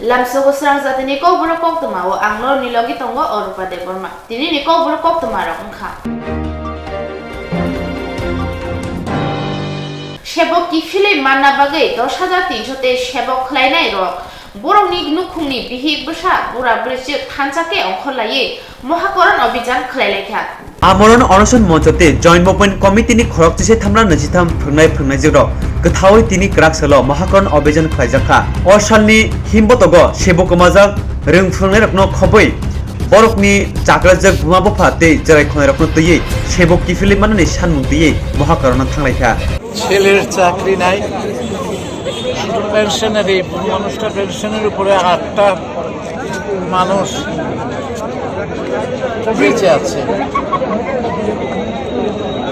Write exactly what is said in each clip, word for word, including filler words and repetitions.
Lamsogo srang jatini kokborok koktwma o ang norokni logi tongo Orupa Debbarma. Tinini kokborok koktwma rok wngkha. Sebok kiphilwi manna bagwi dos hajar tinso tei sebok khlainai rok borokni nukhungni bihik bwsa bura bwrwi chwk thansa khe ongkhorlaiwi Mohakoron Abhijan khlailaikha. Amoron Onoson Moncho tei Joint Movement Committee ni khorok chise thamra naichitham phwrwngnai phwrwngnaijwk rok kwthaui tini kwrak salo Mohakoron Abhijan khlaijakha. O salni himbotogo sebo kwmajak rwng phwrwngnairokno khobwi borokni chakrajak buma bupha tei chwrai khwnairokno twiwi sebo kiphilwi manani sanmung twiwi Mohakoron no thanglaikha. ছেলের চাকরি নাই, শুধু পেনশনারি, বুড়ো মানুষটা পেনশনের উপরে আটটা মানুষ বেঁচে আছে।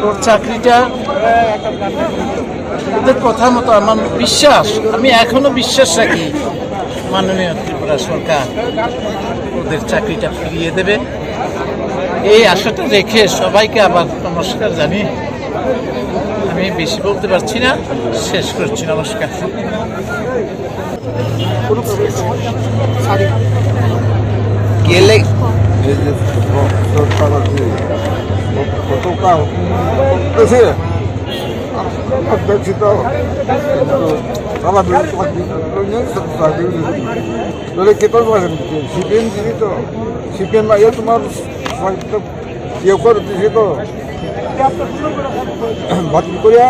ওর চাকরিটা, ওদের কথা মতো আমার বিশ্বাস, আমি এখনো বিশ্বাস রাখি মাননীয় ত্রিপুরা সরকার ওদের চাকরিটা ফিরিয়ে দেবে। এই আশাটা রেখে সবাইকে আবার নমস্কার জানিয়ে আমি বেশি বলতে পারছি না, শেষ করছি। নমস্কার। গেলে এই যে সরকার আছে, কত কাম করতেছে, আর দেখছি তো, কিন্তু তারা বিরোধী পার্টি, তাহলে কে তো সিপিএম দিবি তো, সিপিএম আগে তোমার ইয়ে করে দিছে তো, বাতিল করিয়া,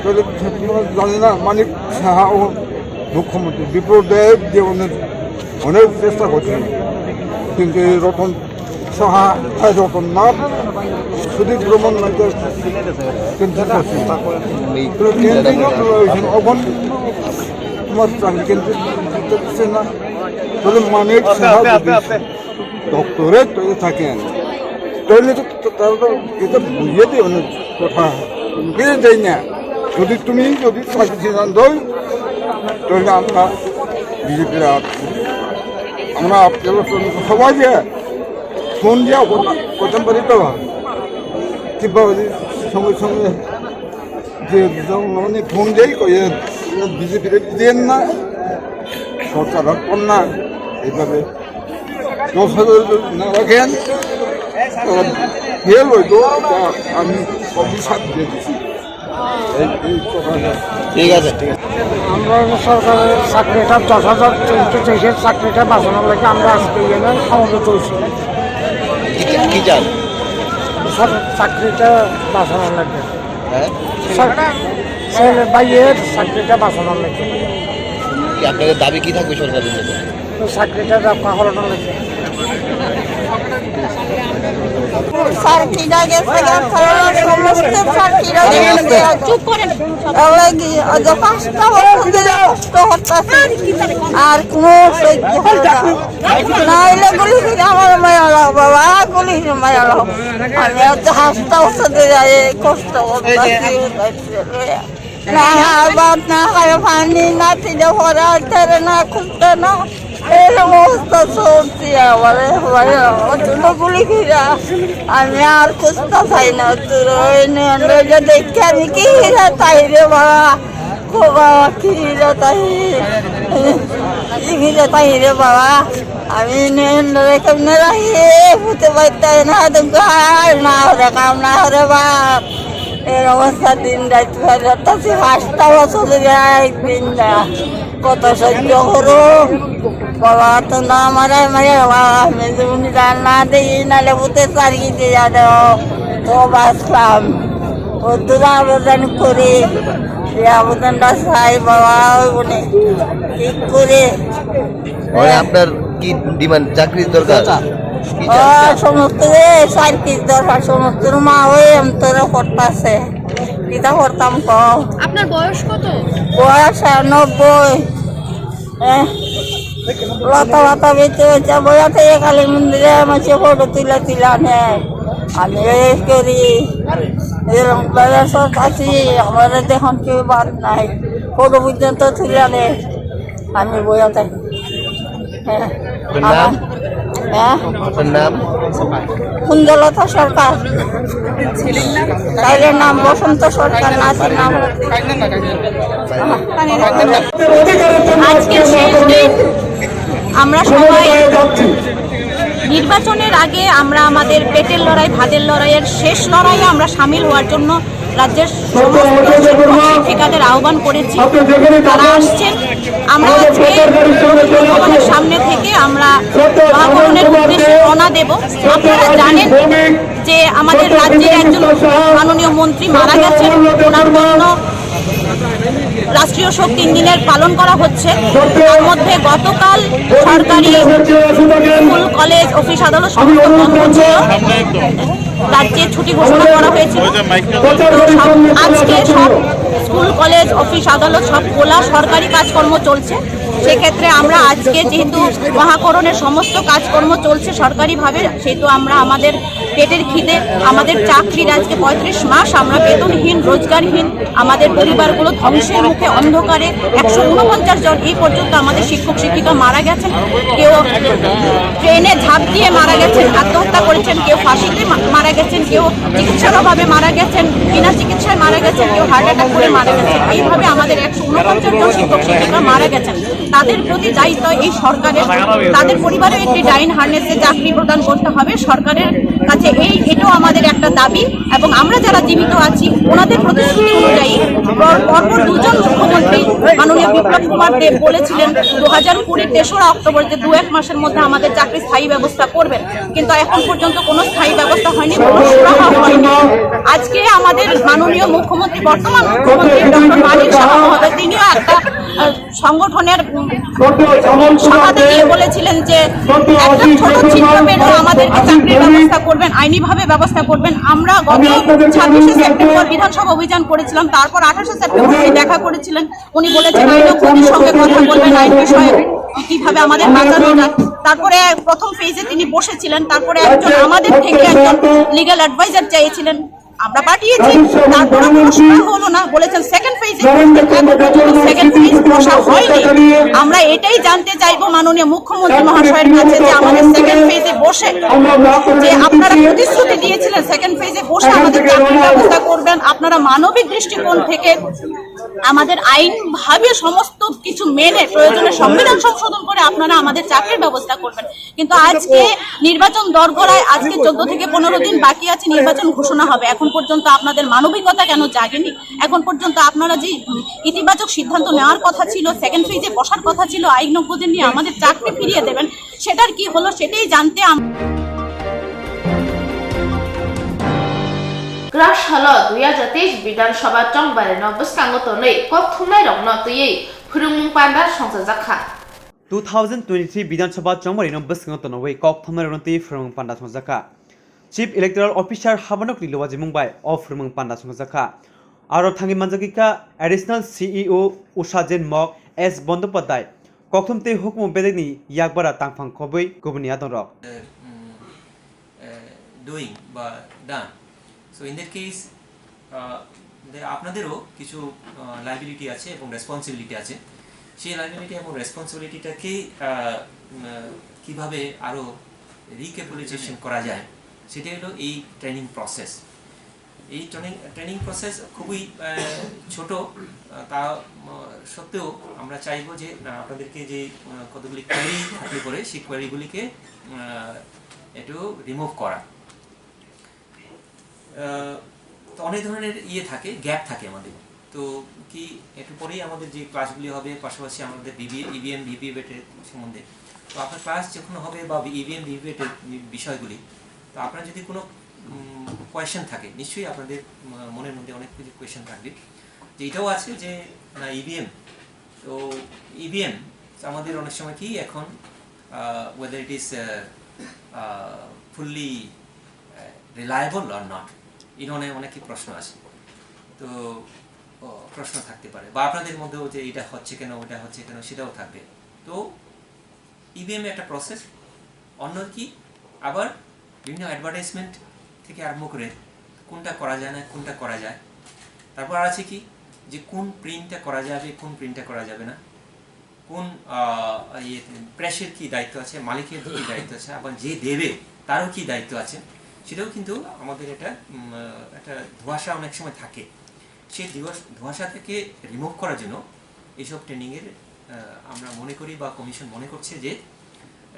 তাহলে তোমরা জানি না, মানিক সাহা ও মুখ্যমন্ত্রী বিপ্লব দেব যে অনেক, অনেক চেষ্টা করছেন, কিন্তু এই রতন সাহা, এই রতন নাথ, সুদীপ ভ্রমণ নাইতে কেন্দ্র করছে। তো কেন্দ্র করছে, এখন তোমার চাকরি কেন্দ্র দিচ্ছে না, তাহলে মানিক সাহা যদি ডক্টরেট হয়ে থাকেন, তাহলে তো তা-, তারা তো এটা বুঝিয়ে দিয়ে অনেক কথা, বুঝে যায় না। যদি তুমি যদি চাকরি সিদ্ধান্ত হয়, তাহলে আমরা বিজেপির আর আমরা আপনারা সবাইকে ফোন দিয়ে কথা, কথা বলি তো, কিভাবে সঙ্গে সঙ্গে যে যেমন ফোন দেই কয়ে বিজেপির দিন না সরকার রাখবেন না এইভাবে দশ হাজার যদি না রাখেন, তাহলে ফেল হইতো, এটা আমি অফিসার দিয়ে দিছি। এই, এই কথাটা। ঠিক আছে, ঠিক আছে। আমরা সরকারের চাকরিটা দশ হাজার চলতে চাইছে, চাকরিটা বাঁচানোর লাগে আমরা আজকে এখানে সমবেত হয়েছি। কি চা-, কি চান? স্যার, চাকরিটা বাঁচানোর লাগে। হ্যাঁ? স্যার, স্যার, ভাইয়ের চাকরিটা বাঁচানোর লাগে। কি আপনাদের দাবি কি থাকবে সরকারের কাছে? তো চাকরিটা রক্ষা করানোর লাগে। স্যার, কিনা গেছে গা, স্যার, সমস্ত স্যার, কিনা গেছে। চুপ করেন। তাহলে কি, অত পাঁচটা বছর ধরে কষ্ট করতেছে। আর কোনো সহ্য হয় না। না হইলে গুলি ফিরে আমার মায়া লাগবো, বাবা, গুলি ফিরে মায়া লাগবো। আমি অত হাসতে হাসতে যাই, কষ্ট করতেছি। না খাওয়া ভাত, না খাওয়া পানি, না তিনটা পরে আইতে না খুলতে না। এরকম অবস্থা চলছে আমার, ভাই, আমার জন্য গুলি ফিরা। আমি আর খুঁজতে চাই না, তোর ওই নিয়ে দেখে আমি কি হীরা তাই রে বাবা। খোবা, কিরা তাই, কিরা তাই রে বাবা, আমি নেন রে কেমনে রাহি, ফুতে বাইতে না, তুমি আর না হরে কাম না হরে বাপ। এর অবস্থা দিন রাত, রাত আছে, পাঁচটা বছর যায় দিন না। কত সহ্য করো বাবা, তো না মারে মারে বাবা, আমি তুমি জান না দেই, নালে ফুতে চারি দিয়ে দাও, তো বাঁচলাম। ও দুরা আবেদন করি, এই আবেদনটা চাই বাবা, ওই বলে ঠিক করে। মানে আপনার কি ডিমান্ড? চাকরির দরকার? কি ও চান? সমস্ত রে, চাকরির দরকার, সমস্ত মা ওই অন্তরে করতেছে। কিতা করতাম কও? আপনার বয়স কত? বয়স আর নব্বই। হ্যাঁ। লতা লতা বেঁচে বেঁচে বইয়া থেকে কালী মন্দিরে মাঝে ফটো তুলে তুলে আনে। আমি এই করি। এরকম ভাবে সব আছি, আমাদের এখন কেউ বাদ নাই। ফটো পর্যন্ত তুলে আনে। আমি বইয়া থাকি। হ্যাঁ। আপনার নাম? আমার, হ্যাঁ? আপনার নাম? কুঞ্জলতা সরকার। তাইলে নাম বসন্ত সরকার, নাতির নাম। আজকে শেষ দিন। আমরা সবাই নির্বাচনের আগে আমরা আমাদের পেটের লড়াই, ভাতের লড়াইয়ের শেষ লড়াইয়ে আমরা সামিল হওয়ার জন্য রাজ্যের সমস্ত শিক্ষক শিক্ষিকাদের আহ্বান করেছি, তারা আসছেন। আমরা আজকে রবীন্দ্র ভবনের সামনে থেকে আমরা মহাকরণের উদ্দেশ্যে রওনা দেব। আপনারা জানেন যে আমাদের রাজ্যের একজন মাননীয় মন্ত্রী মারা গেছেন, ওনার জন্য রাষ্ট্রীয় শোক তিন দিনের পালন করা হচ্ছে। তার মধ্যে গতকাল সরকারি স্কুল, কলেজ, অফিস, আদালত সমস্ত বন্ধ ছিল, রাজ্যে ছুটি ঘোষণা করা হয়েছিল। তো সব, আজকে সব স্কুল, কলেজ, অফিস, আদালত সব খোলা, সরকারি কাজকর্ম চলছে। সেক্ষেত্রে আমরা আজকে যেহেতু মহাকরণের সমস্ত কাজকর্ম চলছে সরকারিভাবে, সেহেতু আমরা আমাদের পেটের খিদে, আমাদের চাকরির আজকে পঁয়ত্রিশ মাস আমরা বেতনহীন, রোজগারহীন, আমাদের পরিবারগুলো ধ্বংসের মুখে, অন্ধকারে। একশো ঊনপঞ্চাশ জন এই পর্যন্ত আমাদের শিক্ষক শিক্ষিকা মারা গেছেন, কেউ ট্রেনে ঝাঁপ দিয়ে মারা গেছেন, আত্মহত্যা করেছেন, কেউ ফাঁসিতে মা-, মারা গেছেন, কেউ চিকিৎসার অভাবে মারা গেছেন, বিনা চিকিৎসায় মারা গেছেন, কেউ হার্ট অ্যাটাক করে মারা গেছেন। এইভাবে আমাদের একশো ঊনপঞ্চাশ জন শিক্ষক শিক্ষিকা মারা গেছেন। তাদের প্রতি দায়িত্ব এই সরকারের, তাদের পরিবারেও একটি ডাইন হারনেসে চাকরি প্রদান করতে হবে সরকারের কাছে। এই, এটাও আমাদের একটা দাবি। এবং আমরা যারা জীবিত আছি, ওনাদের প্রতিশ্রুতি অনুযায়ী পর-, পরপর দুজন মুখ্যমন্ত্রী, মাননীয় বিপ্লব কুমার দেব বলেছিলেন দু হাজার কুড়ির তেসরা অক্টোবর যে দু এক মাসের মধ্যে আমাদের চাকরি স্থায়ী ব্যবস্থা করবেন, কিন্তু এখন পর্যন্ত কোনো স্থায়ী ব্যবস্থা হয়নি, কোনো সুরাহা হয়নি। আজকে আমাদের মাননীয় মুখ্যমন্ত্রী, বর্তমান মুখ্যমন্ত্রী ডক্টর মানিক সাহা মহোদয়, তিনিও একটা, আহ, সংগঠনের, উম, সভাতে গিয়ে বলেছিলেন যে একটা ছোট চিহ্ন পেলেও আমাদেরকে চাকরির ব্যবস্থা করবেন, আইনিভাবে ব্যবস্থা করবেন। আমরা গত ছাব্বিশে সেপ্টেম্বর বিধানসভা অভিযান করেছিলাম, তারপর আঠাশে সেপ্টেম্বর উনি দেখা করেছিলেন। উনি বলেছেন আইনজ্ঞদের সঙ্গে কথা বলবেন, আইন বিষয়ে কিভাবে আমাদের বাঁচানো যায়। তারপরে প্রথম ফেজে তিনি বসেছিলেন, তারপরে একজন আমাদের থেকে একজন লিগ্যাল অ্যাডভাইজার চেয়েছিলেন, আমরা পাঠিয়েছি, তারপরে কোনো সুরাহা হলো না। বলেছেন সেকেন্ড ফেজে, এখন পর্যন্ত সেকেন্ড ফেজ বসা হয়নি। আমরা এটাই জানতে চাইবো মাননীয় মুখ্যমন্ত্রী মহাশয়ের কাছে যে আমাদের সেকেন্ড ফেজে বসে যে আপনারা প্রতিশ্রুতি দিয়েছিলেন সেকেন্ড ফেজে বসে আমাদের চাকরির ব্যবস্থা করবেন, আপনারা মানবিক দৃষ্টিকোণ থেকে আমাদের আইনভাবে সমস্ত কিছু মেনে প্রয়োজনে সংবিধান সংশোধন করে আপনারা আমাদের চাকরির ব্যবস্থা করবেন। কিন্তু আজকে নির্বাচন দরগোড়ায়, আজকে চোদ্দ থেকে পনেরো দিন বাকি আছে, নির্বাচন ঘোষণা হবে। এখন পর্যন্ত আপনাদের মানবিকতা কেন জাগেনি? এখন পর্যন্ত আপনারা যে, উম, ইতিবাচক সিদ্ধান্ত নেওয়ার কথা ছিল, সেকেন্ড ফেজে বসার কথা ছিল, আইনজ্ঞদের নিয়ে আমাদের চাকরি ফিরিয়ে দেবেন, সেটার কি হলো সেটাই জানতে আম- Kwrak salo dui hajar teis Bidhan Sabha chongbarino bwskango tonwi kok thumnairokno twiwi phwrwngmung panda songchajakha. Two thousand twenty-three Bidhan Sabha chongbarino bwskango tonwi kok thumnairokno twiwi phwrwngmung panda songjakha. Chief Electoral Officer Habanokni lobajimung bai o phwrwngmung panda songjakha. Aro thangwi manjagwi kha Additional C E O Usha Jain Mok, S Bondopadhyay, kokthum tei hukumu bedekni yakbara tangphang khobwi kubuni adongrok. Uh, mm, uh, doing বা done. So in that case, আহ, দে-, আপনাদেরও কিছু, আহ, লায়াবিলিটি আছে এবং রেসপন্সিবিলিটি আছে। সেই লায়াবিলিটি এবং রেসপন্সিবিলিটিটাকে, আহ, উম, আহ, কিভাবে আরো রিক্যাপিটুলেশন করা যায়, সেটাই হলো এই ট্রেনিং প্রসেস। এই ট্রেনিং, ট্রেনিং প্রসেস খুবই, আহ, ছোট, আহ, তা, উম, সত্ত্বেও আমরা চাইবো যে, আহ, আপনাদেরকে যে, আহ, কতগুলি কোয়ারি থাকলে পরে সেই কোয়ারিগুলিকে, আহ, একটু রিমুভ করা। আহ, তো অনেক ধরনের ইয়ে থাকে, গ্যাপ থাকে আমাদের। তো কি একটু পরেই আমাদের যে ক্লাসগুলি হবে, পাশাপাশি আমাদের ভিভি, ইভিএম, ভিভিপ্যাটের সম্বন্ধে। তো আপনার ক্লাস যখন হবে বা ইভিএম, ভিভিপ্যাটের বি-, বিষয়গুলি, তো আপনার যদি কোনো, উম, কোয়েশ্চেন থাকে, নিশ্চয়ই আপনাদের, উম, মনের মধ্যে অনেক কিছু কোয়েশ্চেন থাকবে। যে এটাও আছে যে, না, ইভিএম, তো ইভিএম আমাদের অনেক সময় কি এখন, আহ, whether it is, ah, ah, fully, আহ, reliable or not, এই ধরনের অনেক কি প্রশ্ন আছে। তো, ও, প্রশ্ন থাকতে পারে, বা আপনাদের মধ্যেও যে এটা হচ্ছে কেন, ওটা হচ্ছে কেন, সেটাও থাকবে। তো ইভিএম একটা প্রসেস। অন্য কি, আবার বিভিন্ন অ্যাডভার্টাইজমেন্ট থেকে আরম্ভ করে কোনটা করা যায় না, কোনটা করা যায়। তারপর আর আছে কি, যে কোন প্রিন্টটা করা যাবে, কোন প্রিন্টটা করা যাবে না, কোন, আহ, ইয়ে, প্রেসের কি দায়িত্ব আছে, মালিকের কি দায়িত্ব আছে, আবার যে দেবে তারও কি দায়িত্ব আছে, সেটাও কিন্তু আমাদের একটা, উম, আহ, একটা ধোঁয়াশা অনেক সময় থাকে। সেই ধোঁয়াশ-, ধোঁয়াশা থেকে রিমুভ করার জন্য এইসব ট্রেনিংয়ের, আহ, আমরা মনে করি বা কমিশন মনে করছে যে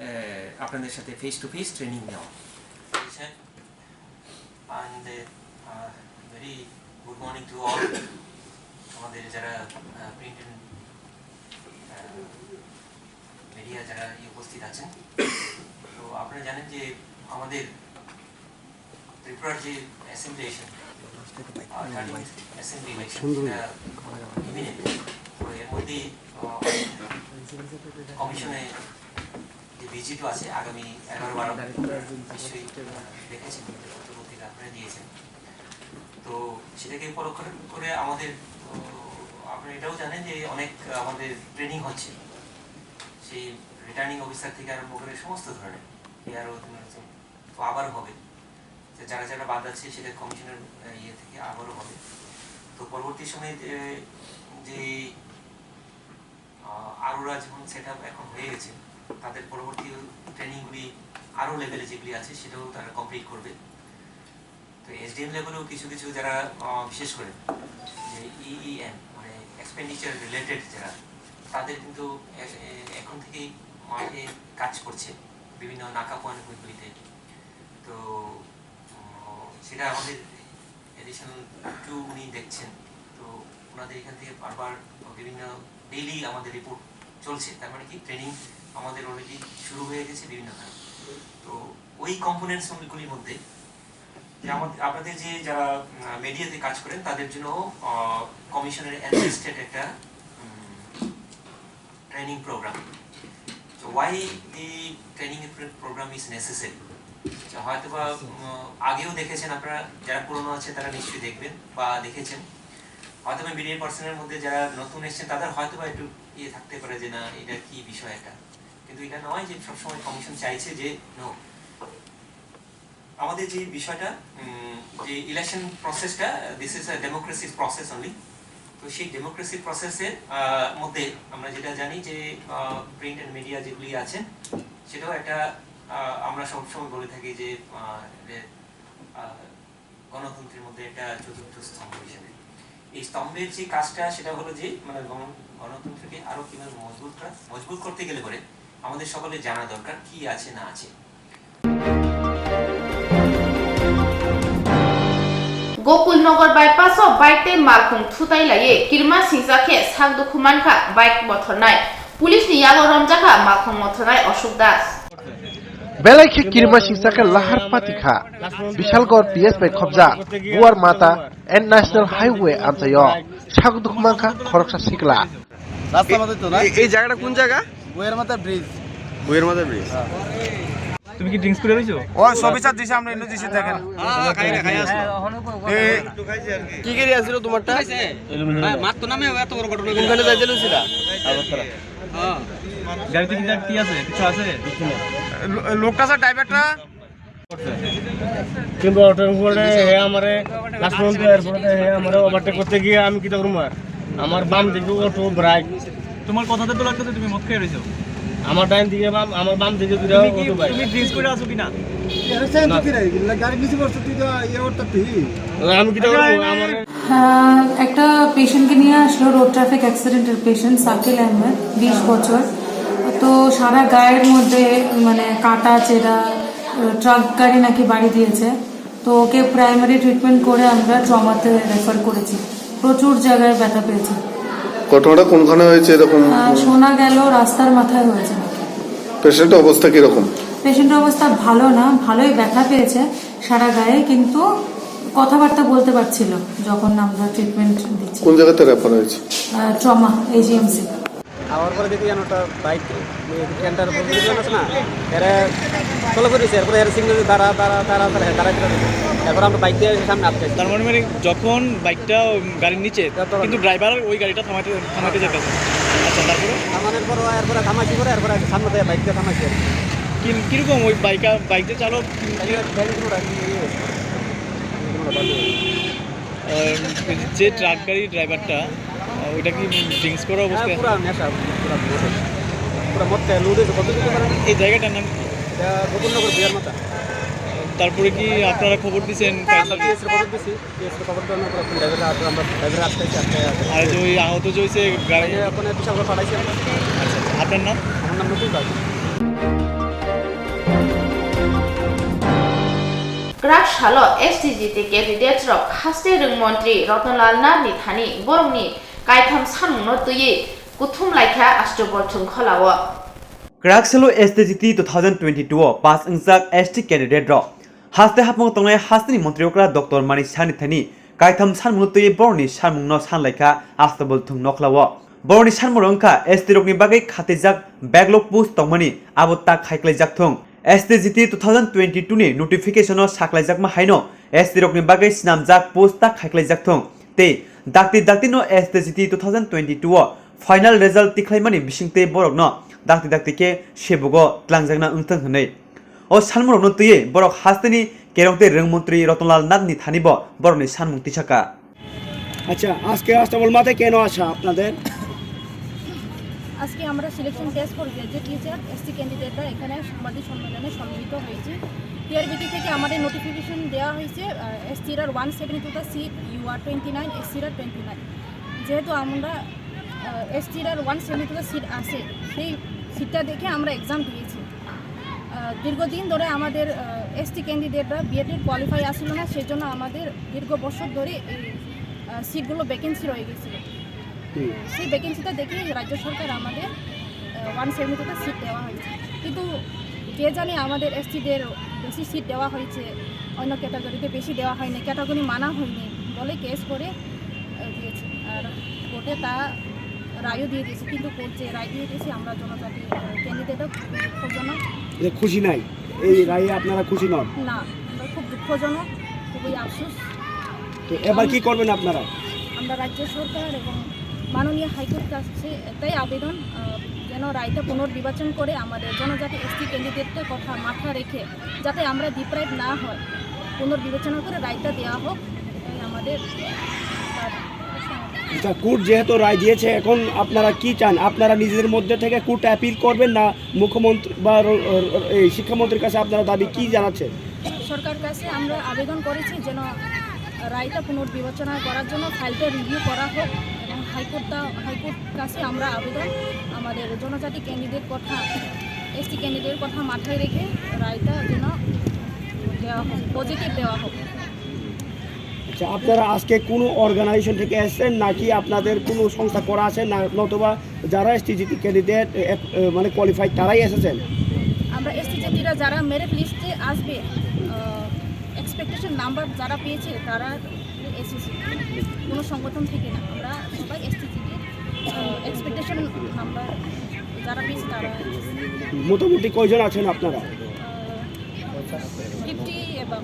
আহ, আপনাদের সাথে ফেস টু ফেস ট্রেনিং নেওয়া। And uh, very good morning to all. আমাদের যারা প্রিন্ট এন্ড মিডিয়া যারা এই উপস্থিত আছেন, তো আপনারা জানেন যে আমাদের ত্রিপুরার যে assembly election, thirteen assembly election, সেটা ইমিনেন্ট। তো এর মধ্যেই আহ, কমিশনে যে ভিজিটও আছে আগামী এগারো বারো, নিশ্চয়ই আহ, দেখেছেন, পত্রপত্রিকা আপনারা দিয়েছেন। তো সেটাকে ফলো করে করে আমাদের, আহ, আপনারা এটাও জানেন যে অনেক আমাদের ট্রেনিং হচ্ছে, সেই রিটার্নিং অফিসার থেকে আরম্ভ করে সমস্ত ধরনের এআরও, তো আবার হবে। তো যারা যারা বাদ আছে, সেটা কমিশনের আহ, ইয়ে থেকে আবারও হবে। তো পরবর্তী সময়ে যে, যে আহ, আরোরা যখন সেট আপ এখন হয়ে গেছে, তাদের পরবর্তী ট্রেনিংগুলি আরও লেভেলে যেগুলি আছে, সেটাও তারা কমপ্লিট করবে। তো এসডিএম লেভেলেও কিছু কিছু যারা আহ, বিশেষ করে যে ইইএম, মানে এক্সপেন্ডিচার রিলেটেড যারা, তাদের কিন্তু এ- এ- এখন থেকেই মাঠে কাজ করছে বিভিন্ন নাকা পয়েন্টগুলিতে। তো উম, সেটা আমাদের অ্যাডিশনাল টু উনি দেখছেন। তো ওনাদের এখান থেকে বারবার বিভিন্ন ডেইলি আমাদের রিপোর্ট চলছে, তার মানে কি ট্রেনিং আমাদের অলরেডি শুরু হয়ে গেছে বিভিন্ন কারণে। তো ওই কম্পোনেন্টসগুলির মধ্যে যে আমাদের, আপনাদের যে যারা মিডিয়াতে কাজ করেন, তাদের জন্য কমিশনের অ্যাডজাস্টেড একটা ট্রেনিং প্রোগ্রাম। তো why the training program is necessary? তো হয়তো বা উম, আগেও দেখেছেন আপনারা, যারা পুরনো আছে তারা নিশ্চয়ই দেখবেন বা দেখেছেন। হয়তো বা মিডিয়া পার্সনের মধ্যে যারা নতুন এসেছেন, তাদের হয়তো বা একটু ইয়ে থাকতে পারে যে না, এটা কি বিষয় একটা। কিন্তু এটা নয় যে সবসময় কমিশন চাইছে যে নো, আমাদের যে বিষয়টা, উম, যে ইলেকশন প্রসেসটা, this is a democracy process only। তো সেই ডেমোক্রেসি প্রসেসের মধ্যে আমরা যেটা জানি যে প্রিন্ট অ্যান্ড মিডিয়া যেগুলি আছে, সেটাও একটা আহ, আমরা সবসময় বলে থাকি যে আহ, যে, আহ, গণতন্ত্রের মধ্যে একটা চতুর্থ স্তম্ভ হিসেবে। এই স্তম্ভের যে কাজটা, সেটা হলো যে মানে গণ- গণতন্ত্রকে আরো কিভাবে মজবুত করা, মজবুত করতে গেলে পরে আমাদের সকলের জানা দরকার কি আছে না আছে। Gokulnagar bypass o bike tei malkhung thutai laiwi kirma singcha khe sak dukhu mankha bike mothornai. Police ni yago romjakha malkhung mothornai Ashok Das. Belai khe kirima singsa khe lahar pati kha. Bishalgarh P S bai khobjak Duar Mata and National Highway amchaio sak dukhu mankha khoroksa sikla. রাস্তার মধ্যে তো না এই- এই জায়গাটা কোন জায়গা? বইয়ের মাথা ব্রিজ বইয়ের মাথা ব্রিজ। তুমি কি ড্রিঙ্কস করে রইছো? ও সবিচার দিছে আমরা এনে দিছি দেখেন কি গাড়ি আসছিল তোমারটা? মাত তো নামে এত বড় ঘটনা। কোনখানে যাইতে লইছিলা? গাড়িতে কি কি আছে? কিছু আছে? লোকটা স্যার ড্রাইভারটা কিন্তু অটো করে হে আমারে লাস্ট পর্যন্ত এরপরে হে আমারে ওভারটেক করতে গিয়ে আমি কিতা করবো আর? আমার বাম দিকে অটো ব্রাইক তোমার কথাতে তো লাগতেছে তুমি মদ খেয়ে রইছো। আমার ডাইন দিকে বাম আমার বাম দিকে দুইটা তুমি কি অটো ব্রাইক তুমি ড্রিঙ্কস করে আছো কিনা? আমি কিতা করবো আমার আহ, একটা পেশেন্টকে নিয়ে আসলো রোড ট্রাফিক অ্যাক্সিডেন্টের পেশেন্ট সাকিল আহমেদ, বিশ বছর। তো সারা গায়ের মধ্যে মানে কাটা চেরা, ট্রাক গাড়ি নাকি বাড়ি দিয়েছে। তো ওকে প্রাইমারি ট্রিটমেন্ট করে আমরা ট্রমাতে রেফার করেছি। প্রচুর জায়গায় ব্যথা পেয়েছে। ঘটনাটা কোনখানে হয়েছে এরকম? আহ, শোনা গেল রাস্তার মাথায় হয়েছে নাকি। পেশেন্টের অবস্থা কিরকম? পেশেন্টের অবস্থা ভালো না, ভালোই ব্যথা পেয়েছে সারা গায়ে, কিন্তু কথাবার্তা বলতে পারছিল যখন আমরা ট্রিটমেন্ট দিচ্ছি। কোন জায়গাতে রেফার হয়েছে? আহ, ট্রমা, এজিএমসি। আওয়ার পরে দেখি যেন একটা বাইক ক্যান্টার আছে না, এরা চলে পড়েছে। এরপরে এরা সিগন্যাল দাঁড়া দাঁড়া দাঁড়া দাঁড়া দাঁড়াই দাঁড়াই। এরপর আমরা বাইক দিয়ে সামনে আটকে। তার মানে মানে যখন বাইকটা গাড়ির নিচে কিন্তু ড্রাইভার ওই গাড়িটা থামাতে থামাতে যেতেছে। আচ্ছা, তারপরে? থামানোর পর এরপরে থামাইছি করে এরপরে সামনে থেকে বাইকটা থামাইছি আর কি। কি- কিরকম ওই বাইক বাইক যে চালক? ব্যালেন্স করে আর কি, ইয়ে হয়েছে। আহ, যে ট্রাক গাড়ি ড্রাইভারটা, আহ, ওইটা কি ড্রিঙ্কস করা হ্যাঁ, অবস্থায়? পুরা নেশা, পুরা মদ। পুরা মদ খায়, লুট হয়েছে, কত কিছু করে। এই জায়গাটার নাম কি? এটা গোকুলনগর বিয়ার মাথা। তারপরে কি আপনারা খবর দিচ্ছেন ফায়ার আমরা সার্ভিস? পিএসের খবর দিচ্ছি, পিএসের খবর দেওয়ার পরে এখন ড্রাইভার আসবে, আমরা ড্রাইভার আটকাইছি, আটকাই আছে। আর যে ওই আহত যে হয়েছে গাড়ি? ওখানে বিশাল করে পাঠাইছি আমরা। আচ্ছা, আচ্ছা। আপনার নাম? আমার নাম নতুন Das. Salo S T G T candidate rok haste rwng montri Rotnlal Nath ni thani borokni kaitham sanmungno twiwi kuthum laikha Astobol thwngkholao. Kwrak salo S T G T two thousand twenty-two o pass wngjak S T candidate rok haste hapung tongnai hasteni montri okra Doctor Manik Saha ni thani kaitham sanmungno twiwi borokni sanmungno sanlaikha Astobol thwng nokhlao. Borokni sanmung wngkha S T rokni bagwi khatijak backlog post tongmani abo tak khaiklaijak thung. S T G T two thousand twenty-two ni notification o saklaijakma haino S T rokni bagwi swnamjak post tak khaiklaijak thung. Tei dakti dakti no S T G T two thousand twenty-two o final result tikhlaimani bisingtwi borokno dakti dakti khe sebugo tlangjakna wngthung hwnwi. O sanmung rokno twiwi borok hasteni kerong tei rwng montri Rotnlal Nath ni thani bo borokni sanmung tisaka. আচ্ছা, আজকে আস্তাবল মাঠে কেন আসা আপনাদের? আজকে আমরা selection test for graduate teacher ST ক্যান্ডিডেটরা এখানে সাংবাদিক সম্মেলনে সম্মিলিত হয়েছি। টিআরবিটি থেকে আমাদের নোটিফিকেশন দেওয়া হয়েছে, এসটির আর one seventy two the seat, U R twenty nine, এসসির আর টোয়েন্টি নাইন। যেহেতু আমরা এসটির আর one seventy two the seat আছে, সেই সিটটা দেখে আমরা এক্সাম দিয়েছি। আহ, দীর্ঘদিন ধরে আমাদের এসটি ক্যান্ডিডেটরা বিএড কোয়ালিফাই আসছিল না, সেজন্য আমাদের দীর্ঘ বছর ধরে এই আহ, সিটগুলো ভ্যাকেন্সি রয়ে গেছিল। হুম। সেই ভ্যাকেন্সিটা দেখে রাজ্য সরকার আমাদের ওয়ান সেভেন্টিতে সিট দেওয়া হয়েছে। কিন্তু কে জানে আমাদের এসটিদের বেশি সিট দেওয়া হয়েছে, অন্য ক্যাটাগরিতে বেশি দেওয়া হয়নি, ক্যাটাগরি মানা হয়নি বলে কেস করে আহ, দিয়েছে। আর কোর্টে তা রায়ও দিয়ে দিয়েছে, কিন্তু কোর্ট যে রায় দিয়ে দিয়েছে আমরা জনজাতি ক্যান্ডিডেটও খুবই দুঃখজনক। এটা খুশি নাই, এই রায়ে আপনারা খুশি নন? না, আমরা খুব দুঃখজনক, খুবই আফসোস। তো এবার কি করবেন আপনারা? আমরা রাজ্য সরকার এবং মাননীয় হাইকোর্ট কাছে একটাই আবেদন, আহ, যেন রায়টা পুনর্বিবেচন করে আমাদের জনজাতি এসটি ক্যান্ডিডেটদের কথা মাথা রেখে যাতে আমরা ডিপ্রাইভ না হয়, পুনর্বিবেচনা করে রায়টা দেওয়া হোক, এটাই আমাদের দাবি। আচ্ছা, কোর্ট যেহেতু রায় দিয়েছে, এখন আপনারা কি চান? আপনারা নিজেদের মধ্যে থেকে কোর্টে আপিল করবেন না মুখ্যমন্ত্রী বা র-, র-, এই শিক্ষামন্ত্রীর কাছে আপনারা দাবি কি জানাচ্ছেন? সরকার কাছে আমরা আবেদন করেছি যেন রায়টা পুনর্বিবেচনা করার জন্য ফাইলটা রিভিউ করা হোক এবং হাইকোর্টটা, হাইকোর্ট কাছে আমরা আবেদন আমাদের জনজাতি ক্যান্ডিডেট কথা, এসটি ক্যান্ডিডেট কথা মাথায় রেখে রায়টা যেন দেওয়া হোক, পজিটিভ দেওয়া হোক। আচ্ছা, আপনারা আজকে কোনো অর্গানাইজেশন থেকে এসেছেন নাকি আপনাদের কোনো সংস্থা করা আছে না, নতুবা যারা এসটিজিটি ক্যান্ডিডেট মানে কোয়ালিফাইড তারাই এসেছেন? আমরা এসটিজিটিরা যারা মেরিট লিস্টে আসবে, এক্সপেক্টেশন নাম্বার যারা পেয়েছে তারা এসেছে, কোনো সংগঠন থেকে না। আমরা সবাই এসটিজিটির এক্সপেক্টেশন নাম্বার যারা পেয়েছে তারা এসেছে। মোটামুটি কয়জন আছেন আপনারা? ফিফটি এবং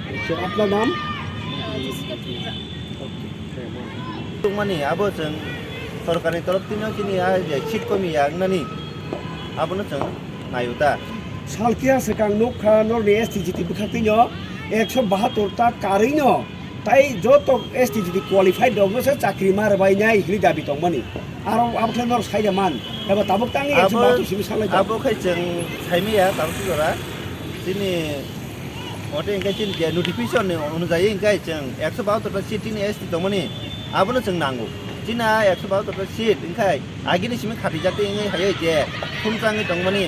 আচ্ছা, আপনার নাম? জেসিকা Tripura. Tongmani abo chwng sorkarni torof tino chini a je seat komi ya wngnani abono chwng naio ta. Salkia swkang nukha norni S T G T bwkhaktwino ekso bahatur ta karwino tai joto S T G T qualified rokno se chakri ma rwbainai hwnwi dabi tongmani. Aro abo khe norok sai da man eba tabuk tangwi ekso bahatur simi salai abo khai chwng saimaya tabuk jora chini Ote hingke chini je notification ni onujai hingke chwng ekso bahatur ta seat chini S T tongmani abono chwng nango. Chini a ekso bahatur ta seat hingke agini simi khatijak twi wngwi hai je thumsangwi tongmani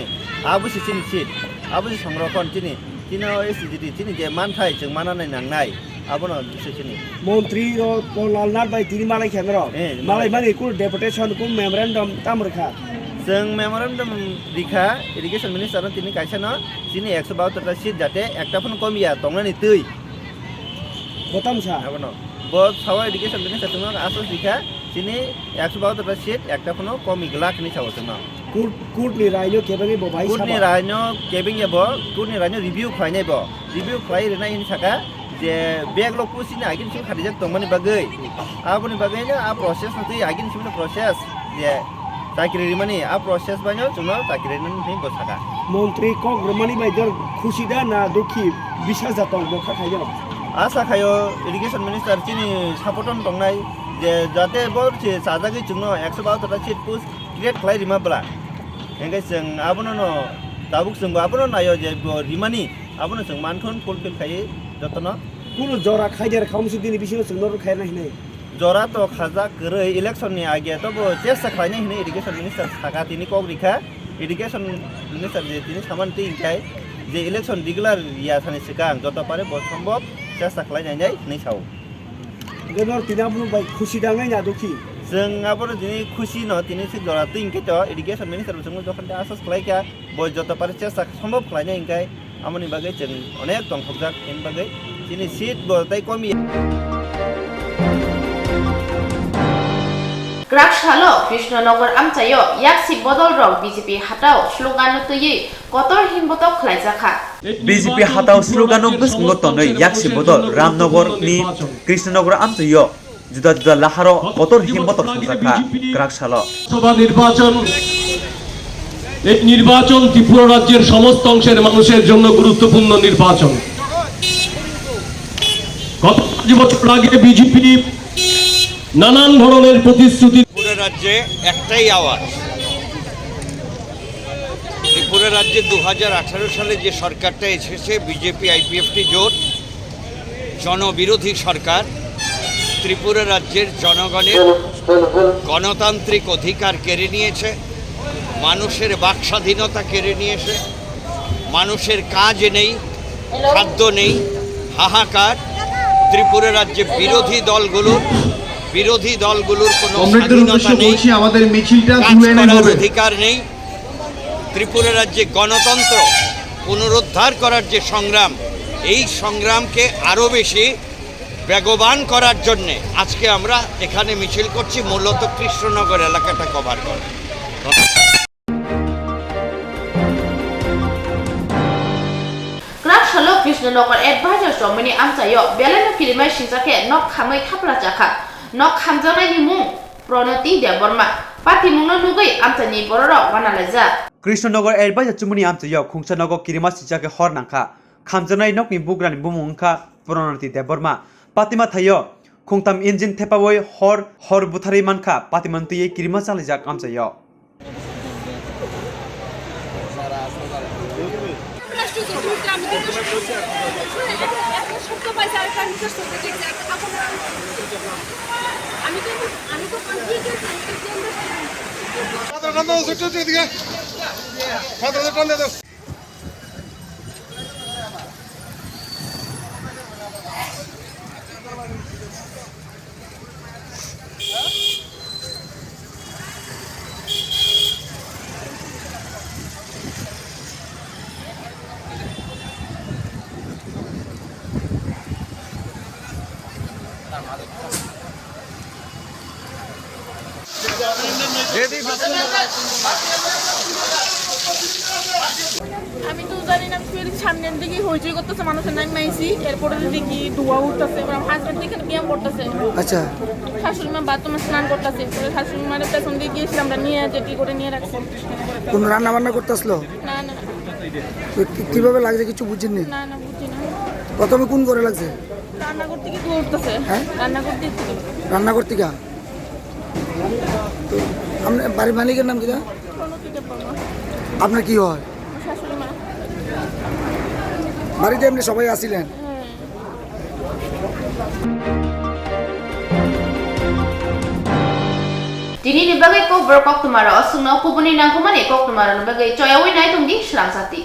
abo se chini seat, abo se songrokhon chini, chini o S T G T chini je manthai chwng mananai nangnai abono se chini. Montri rok Tonlal Nath bai tini malai khe norok. Eh, malai mani kunu deputation kunu memorandum tam rwkha. Chwng memorandum rikha irrigation minister no tini kaisa no. Chini ekso bahatur ta seat jate ekta phano komiya tongnani twi. Bo tamo sa? Abono. Bo sawa education bini sa chwngno aswk sikha chini ekso bahatur ta seat ekta phano komi glak hinwi sawo chwngno. Court, court ni raino kebengwi bo bai Court ni sabo? Raino kebengya bo, court ni raino review khlainai bo. Review khlai rwnai hinwi saka je backlog post chini agini simi khatijak tongmani bagwi. Aboni bagwi no a process no twi agini simi no process je chakri rimani a process bai no chwngno chakri rinani hinwi bo saka. Montri kok rwmani bai dor khusi da na dukhi bisa jatong bo kha khayo? Asa khayo irrigation minister chini support on tongnai je jate bo se chajagwi chwngno ekso bahatur ta seat post create khlai rima bwla. Hingke chwng abono no tabuk chwngbo abono naio je bo rimani abono chwng manthun fulfill khaiwi jotono. Kunu jora khaidar khamsi dini bisingo chwngno rw khairna hinwi. Jora to khajak kwrwi election ni age to bo chesta khlainai hinwi education minister saka tini kok rikha. Education minister je tini samani twi hingkhai Je election declare ya thani swkang joto pare bo sombhob chesta khlai nai nai hinwi sao. Hwnkhe nor tini abono bai khusi da wngnai na dukhi? Chwng abono tini khusi no, tini sik jora twi hwnkhe to education minister bo chwngno jokhon tei asas khlai kha, bo joto pare chesta sombhob khlai nai hwnkhe. Amoni bagwi chwng onek tongthokjak, hini bagwi chini seat bo tei komi. Kwrak salo Krishnanagar amchaio yaksi bodol rok B J P hatao slogan no twiwi kotor himbotok khlaijakha. B J P hatao slogan no bwskango tonwi yaksi bodol Ramnagar ni Krishnanagar amchaio juda juda laharo kotor himbotok songjakha kwrak salo. Lok Sabha নির্বাচন, এই নির্বাচন ত্রিপুরা রাজ্যের সমস্ত অংশের মানুষের জন্য গুরুত্বপূর্ণ নির্বাচন। গত পাঁচ বছর আগে বিজেপি নানান ধরনের প্রতিশ্রুতি ত্রিপুরা রাজ্যে একটাই আওয়াজ, ত্রিপুরা রাজ্যে দু হাজার আঠারো সালে যে সরকারটা এসেছে, বিজেপি আইপিএফটি জোট, জনবিরোধী সরকার ত্রিপুরা রাজ্যের জনগণের গণতান্ত্রিক অধিকার কেড়ে নিয়েছে, মানুষের বাক স্বাধীনতা কেড়ে নিয়েছে, মানুষের কাজ নেই, খাদ্য নেই, হাহাকার। ত্রিপুরা রাজ্যে বিরোধী দলগুলোর, বিরোধী দলগুলোর কোনো কমরেডদের স্বাধীনতা উদ্দেশ্যে নেই, বলছি, আমাদের মিছিলটা কাজ দু লাইনে করার হবে। অধিকার নেই। ত্রিপুরা রাজ্যে গণতন্ত্র পুনরুদ্ধার করার যে সংগ্রাম, এই সংগ্রামকে আরও বেশি বেগবান করার জন্যে আজকে আমরা এখানে মিছিল করছি, মূলত কৃষ্ণনগর এলাকাটা কভার করে। Kwrak salo Krishnanagar Advisor Chomoni amchaio belai no kirimai singcha khe nok khamwi thapla chakha. Nok khamjaknaini mung Pranoti Debbarma. Patimungno nugwi amchaini bororok wanalaijak. Krishnanagar Advisor Chomoni amchaio khungsa nogo kirima singcha khe hor nangkha. Khamjaknai nokni bugrani bumung wngkha Pranoti Debbarma. Patima thaio khungtam engine thepawi hor hor butharwi mankha, patimano twiwi kirima chalaijak amchaio. আমি তো জানি না, ফির সামনের দিকে হইচই করতেছে, মানুষের নাম নাইছি, এরপরে দেখি ধোঁয়া উঠতেছে, এবার আমার হাজবেন্ড এখানে ব্যায়াম করতেছে। আচ্ছা। শাশুড়ি মা বাথরুমে স্নান করতেছে, পরে শাশুড়ি মার পেছন দিয়ে গিয়েছিলাম, আমরা নিয়ে যেটি করে নিয়ে রাখছি। কোনো রান্না বান্না করতে আসলো? না, না। তো কি-, কিভাবে লাগছে কিছু বুঝেননি? না, না, বুঝি না। প্রথমে কোন ঘরে লাগছে? রান্নাঘর থেকে ধোঁয়া উঠতেছে। হ্যাঁ? রান্নাঘর দিয়ে থেকে। রান্নাঘর থেকে? তো আপনার বাড়ির মালিকের নাম কিতা? প্রণতি দেববর্মা। আপনার কি হয়? আমার শাশুড়ি মা। বাড়িতে এমনি সবাই আছিলেন? হ্যাঁ। Tini ni bagwi kokborok koktwma rok aswkno kubuni nangkukmani koktwma rokni bagwi choyaui nai tongdi swrang sati.